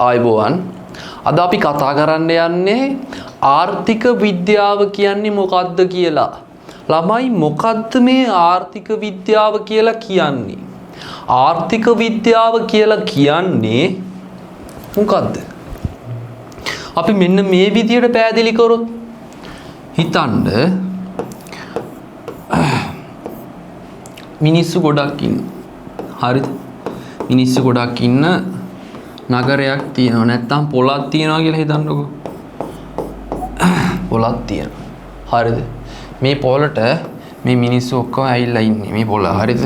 ආයුබෝවන්. අද අපි කතා කරන්න යන්නේ ආර්ථික විද්‍යාව කියන්නේ මොකක්ද කියලා. ළමයි, මොකද්ද මේ ආර්ථික විද්‍යාව කියලා කියන්නේ? ආර්ථික විද්‍යාව කියලා කියන්නේ මොකද්ද? අපි මෙන්න මේ විදියට පැහැදිලි කරොත්, හිතන්න මිනිස්සු ගොඩක් ඉන්න. හරිද? මිනිස්සු ගොඩක් ඉන්න නගරයක් තියෙනවා, නැත්තම් පොළක් තියෙනවා කියලා හිතන්නකෝ. පොළක් තියෙනවා. හරිද? මේ පොළට මේ මිනිස්සු ඔක්කොම ඇවිල්ලා ඉන්නේ මේ පොළ. හරිද?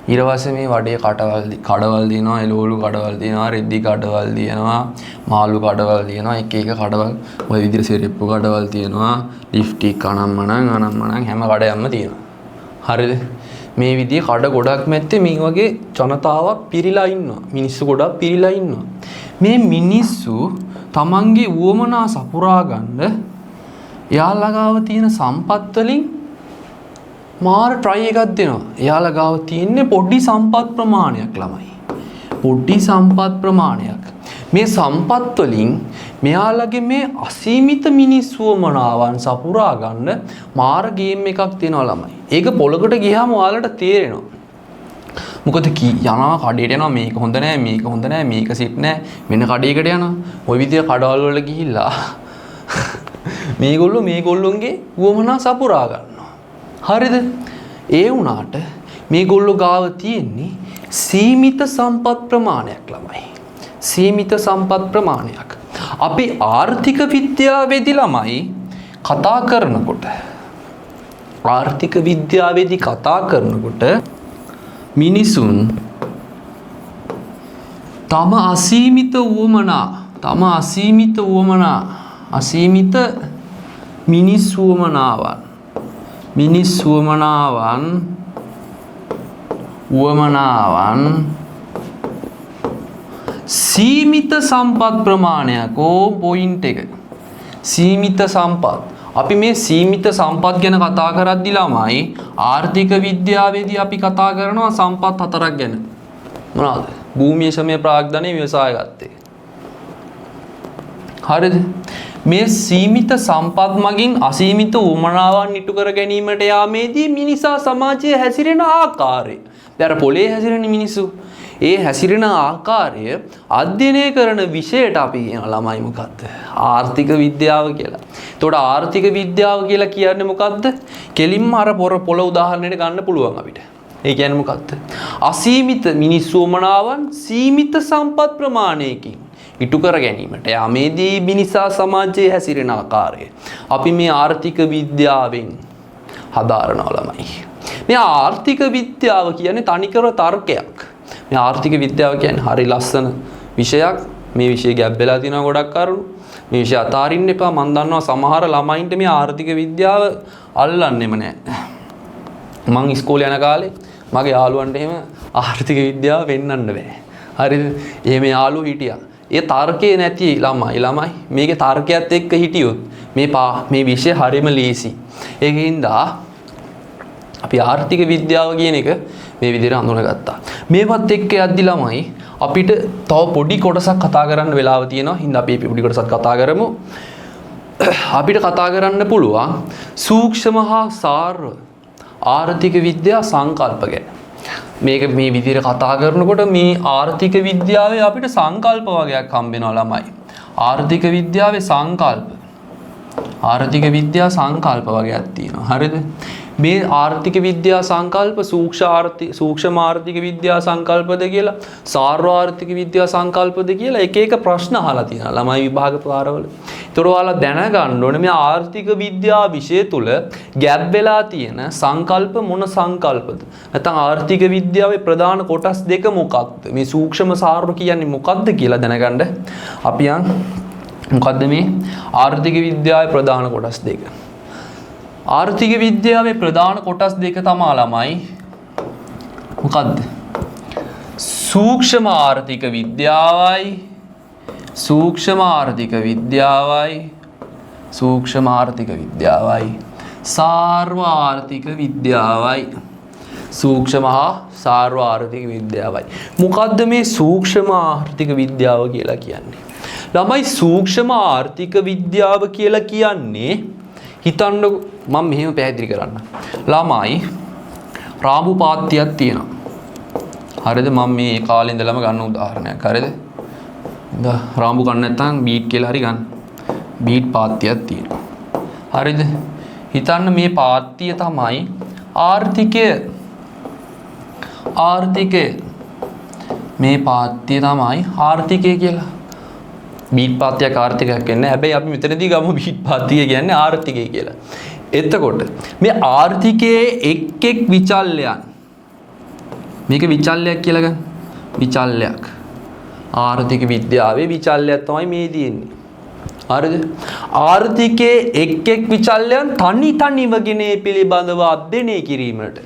ඊට පස්සේ මේ වඩේ කටවල් කඩවල් තියෙනවා, එළවලු කඩවල් තියෙනවා, රෙදි කඩවල් තියෙනවා, මාළු කඩවල් තියෙනවා, එක එක කඩවල්, ඔය විදිහට සෙරෙප්පු කඩවල් තියෙනවා, ලිප්ස්ටික් අනම්මනම් අනම්මනම් හැම කඩයක්ම තියෙනවා. හරිද? මේ විදිහේ කඩ ගොඩක් මැත්තේ මේ වගේ ජනතාවක් පිරීලා ඉන්නවා. මිනිස්සු ගොඩක් පිරීලා ඉන්නවා. මේ මිනිස්සු තමන්ගේ උවමනා සපුරා ගන්න එයාලා ගාව තියෙන සම්පත් වලින් මාර ට්‍රයි එකක් දෙනවා. එයාලා ගාව තියෙන්නේ පොඩි සම්පත් ප්‍රමාණයක් ළමයි. පොඩි සම්පත් ප්‍රමාණයක්. මේ සම්පත් වලින් මෙයාලගේ මේ අසීමිත මිනිස් උවමනාවන් සපුරා ගන්න මාර ගේම් එකක් තියෙනවා ළමයි. ඒක පොලකට ගියාම ඔයාලට තේරෙනවා. මොකද යනවා කඩේට යනවා, මේක හොඳ නෑ, මේක හොඳ නෑ, මේක සිට් නෑ, වෙන කඩේකට යනවා. ඔය විදියට කඩවල් වල ගිහිල්ලා මේගොල්ලෝ මේගොල්ලොන්ගේ උවමනා සපුරා ගන්නවා. හරිද? ඒ වුණාට මේගොල්ලෝ ගාව තියෙන්නේ සීමිත සම්පත් ප්‍රමාණයක් ළමයි. සීමිත සම්පත් ප්‍රමාණයක්. අපි ආර්ථික විද්‍යාවේදී ළමයි කතා කරනකොට, ආර්ථික විද්‍යාවේදී කතා කරනකොට මිනිසුන් තම අසීමිත උවමනා, තම අසීමිත උවමනා, අසීමිත මිනිස් උවමනාවන්, මිනිස් උවමනාවන් උවමනාවන් සීමිත සම්පත් ප්‍රමාණයක්. ඕ පොයින්ට් එක සීමිත සම්පත්. අපි මේ සීමිත සම්පත් ගැන කතා කරද්දි ළමයි, ආර්ථික විද්‍යාවේදී අපි කතා කරනවා සම්පත් හතරක් ගැන. මොනවද? භූමිය, ශ්‍රමය, ප්‍රාග්ධනය, ව්‍යවසායකත්වය. හරිද? මේ සීමිත සම්පත් මගින් අසීමිත උවමනාවන් ඉටු කර ගැනීමට යාමේදී මිනිසා සමාජයේ හැසිරෙන ආකාරය. දැන් අර පොලේ හැසිරෙන මිනිස්සු, ඒ හැසිරෙන ආකාරය අධ්‍යයනය කරන විෂයට අපි කියනවා ළමයි මොකද්ද? ආර්ථික විද්‍යාව කියලා. එතකොට ආර්ථික විද්‍යාව කියලා කියන්නේ මොකද්ද? කෙලින්ම අර පොළ උදාහරණයට ගන්න පුළුවන් අපිට. ඒ කියන්නේ මොකද්ද? අසීමිත මිනිස් උවමනාවන් සීමිත සම්පත් ප්‍රමාණයකින් ඉටු කර ගැනීමට යාමේදී මිනිසා සමාජයේ හැසිරෙන ආකාරය අපි මේ ආර්ථික විද්‍යාවෙන් හදාරනවා ළමයි. මේ ආර්ථික විද්‍යාව කියන්නේ තනිකර තර්කයක්. මේ ආර්ථික විද්‍යාව කියන්නේ හරි ලස්සන විෂයක්. මේ විෂය ගැබ් වෙලා තියෙනවා ගොඩක් කරුණු. මේ විෂය අතාරින්න එපා. මං දන්නවා සමහර ළමයින්ට මේ ආර්ථික විද්‍යාව අල්ලන්නෙම නෑ. මං ඉස්කෝලේ යන කාලේ මගේ යාළුවන්ට එහෙම ආර්ථික විද්‍යාව පෙන්වන්න බෑ. හරිද? එහෙම යාළුවෝ හිටියා. ඒ තර්කේ නැති ළමයි. ළමයි, මේකේ තර්කයත් එක්ක හිටියොත් මේ විෂය හරිම ලේසි. ඒකින්ද අපි ආර්ථික විද්‍යාව කියන එක මේ විදිහට හඳුනාගත්තා. මේවත් එක්ක යද්දි ළමයි, අපිට තව පොඩි කොටසක් කතා කරන්න වෙලාව තියෙනවා. හින්දා අපි මේ පොඩි කොටසක් කතා කරමු. අපිට කතා කරන්න පුළුවන් සූක්ෂම හා සාර්ව ආර්ථික විද්‍යා සංකල්ප ගැන. මේක මේ විදිහට කතා කරනකොට මේ ආර්ථික විද්‍යාවේ අපිට සංකල්ප වගයක් හම්බ වෙනවා ළමයි. ආර්ථික විද්‍යාවේ සංකල්ප. ආර්ථික විද්‍යා සංකල්ප වගයක් තියෙනවා. හරිද? මේ ආර්ථික විද්‍යා සංකල්ප සූක්ෂම ආර්ථික විද්‍යා සංකල්පද කියලා, සාර්ව ආර්ථික විද්‍යා සංකල්පද කියලා එක එක ප්‍රශ්න අහලා තියෙනවා ළමයි විභාග පාරවල. ඒතර ඔයාලා දැනගන්න ඕනේ මේ ආර්ථික විද්‍යා විෂය තුල ගැබ් වෙලා තියෙන සංකල්ප මොන සංකල්පද? නැත්නම් ආර්ථික විද්‍යාවේ ප්‍රධාන කොටස් දෙක මොකක්ද? මේ සූක්ෂම සාර්ව කියන්නේ මොකක්ද කියලා දැනගන්න අපි යන් මොකද්ද මේ ආර්ථික විද්‍යාවේ ප්‍රධාන කොටස් දෙක? ආර්ථික විද්‍යාවේ ප්‍රධාන කොටස් දෙක තමා ළමයි මොකද්ද? සූක්ෂම ආර්ථික විද්‍යාවයි, සූක්ෂම ආර්ථික විද්‍යාවයි, සූක්ෂම ආර්ථික විද්‍යාවයි, සාර්ව ආර්ථික විද්‍යාවයි. සූක්ෂම හා සාර්ව ආර්ථික විද්‍යාවයි. මොකද්ද මේ සූක්ෂම ආර්ථික විද්‍යාව කියලා කියන්නේ? ළමයි, සූක්ෂම ආර්ථික විද්‍යාව කියලා කියන්නේ, හිතන්නකො, මම මෙහෙම පැහැදිලි කරන්න. ළමයි, රාඹු පාත්තියක් තියෙනවා. හරිද? මම මේ කාලේ ඉඳලම ගන්න උදාහරණයක්. හරිද? ඉඳා රාඹු ගන්න නැත්නම් බීට් කියලා හරි ගන්න. බීට් පාත්තියක් තියෙනවා. හරිද? හිතන්න මේ පාත්තිය තමයි ආර්ථිකය. ආර්ථිකය. මේ පාත්තිය තමයි ආර්ථිකය කියලා. බීට් පාත්තියක් ආර්ථිකයක් වෙන්නේ. හැබැයි අපි මෙතනදී ගමු බීට් පාත්තිය කියන්නේ ආර්ථිකය කියලා. එතකොට මේ ආර්ථිකයේ එක් එක් විචල්‍යයන්, මේක විචල්‍යයක් කියලා ගන්න. විචල්‍යයක්. ආර්ථික විද්‍යාවේ විචල්‍යයක් තමයි මේ තියෙන්නේ. හරිද? ආර්ථිකයේ එක් එක් විචල්‍යයන් තනි තනිවගෙන ඒ පිළිබඳව අධ්‍යයනය කිරීමට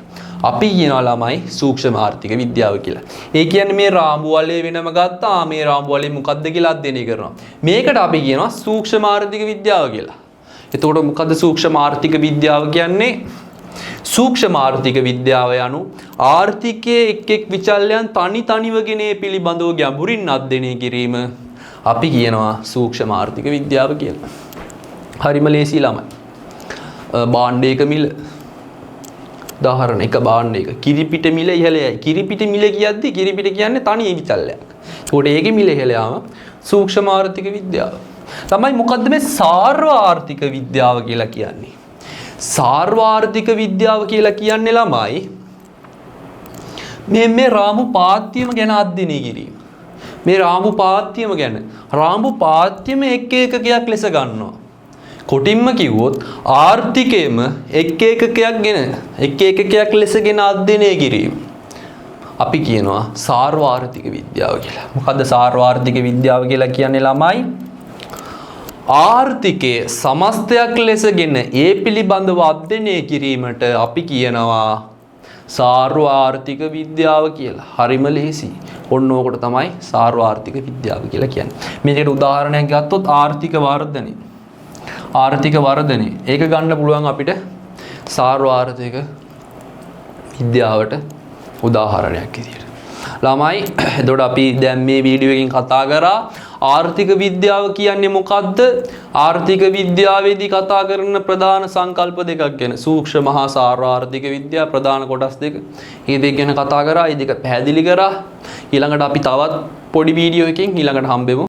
අපි කියනවා ළමයි සූක්ෂම ආර්ථික විද්‍යාව කියලා. ඒ කියන්නේ මේ රාඹු වලය වෙනම ගත්තා, මේ රාඹු වලය මොකද්ද කියලා අධ්‍යයනය කරනවා. මේකට අපි කියනවා සූක්ෂම ආර්ථික විද්‍යාව කියලා. එතකොට මොකද්ද සූක්ෂම ආර්ථික විද්‍යාව කියන්නේ? සූක්ෂම ආර්ථික විද්‍යාව යනු ආර්ථිකයේ එක් එක් විචල්‍යයන් තනි තනිවගෙන ඒ පිළිබඳව ගැඹුරින් අධ්‍යයනය කිරීම අපි කියනවා සූක්ෂම ආර්ථික විද්‍යාව කියලා. හරිම ලේසි ළමයි. භාණ්ඩයක මිල, උදාහරණ, එක භාණ්ඩයක කිරිපිට මිල ඉහළ යයි. කිරිපිට මිල කියද්දි කිරිපිට කියන්නේ තනි විචල්‍යයක්. ඒකට ඒකේ මිල ඉහළ යාම සූක්ෂම ආර්ථික විද්‍යාව. ළමයි, මොකද්ද මේ සාර්ව ආර්ථික විද්‍යාව කියලා කියන්නේ? සාර්ව ආර්ථික විද්‍යාව කියලා කියන්නේ ළමයි, මේ මේ රාමු පාත්තියම ගැන අධ්‍යයනය කිරීම. මේ රාඹු පාත්තියම ගැන, රාඹු පාත්තියම එක් ඒකකයක් ලෙස ගන්නවා. කොටින්ම කිව්වොත් ආර්ථිකයම එක් ඒකකයක් ගෙන එක් ඒකකයක් ලෙසගෙන අධ්‍යයනය කිරීම. අපි කියනවා සාර්ව ආර්ථික විද්‍යාව කියලා. මොකද්ද සාර්ව ආර්ථික විද්‍යාව කියලා කියන්නේ ළමයි? ආර්ථිකයේ සමස්තයක් ලෙසගෙන ඒ පිළිබඳව අධ්‍යයනය කිරීමට අපි කියනවා සාර්ව ආර්ථික විද්‍යාව කියලා. හරිම ලෙහෙසි. ඔන්න ඕකට තමයි සාර්ව ආර්ථික විද්‍යාව කියලා කියන්නේ. මේකට උදාහරණයක් ගත්තොත් ආර්ථික වර්ධනය. ආර්ථික වර්ධනය. ඒක ගන්න පුළුවන් අපිට සාර්ව ආර්ථික විද්‍යාවට උදාහරණයක් විදියට. ළමයි, එතකොට අපි දැන් මේ වීඩියෝ එකෙන් කතා කරා ආර්ථික විද්‍යාව කියන්නේ මොකද්ද? ආර්ථික විද්‍යාවේදී කතා කරන ප්‍රධාන සංකල්ප දෙකක් ගැන, සූක්ෂම හා සාර්ව ආර්ථික විද්‍යාව ප්‍රධාන කොටස් දෙක. මේ දෙක ගැන කතා කරා. මේ දෙක පැහැදිලි කරා. ඊළඟට අපි තවත් පොඩි වීඩියෝ එකකින් ඊළඟට හම්බෙමු.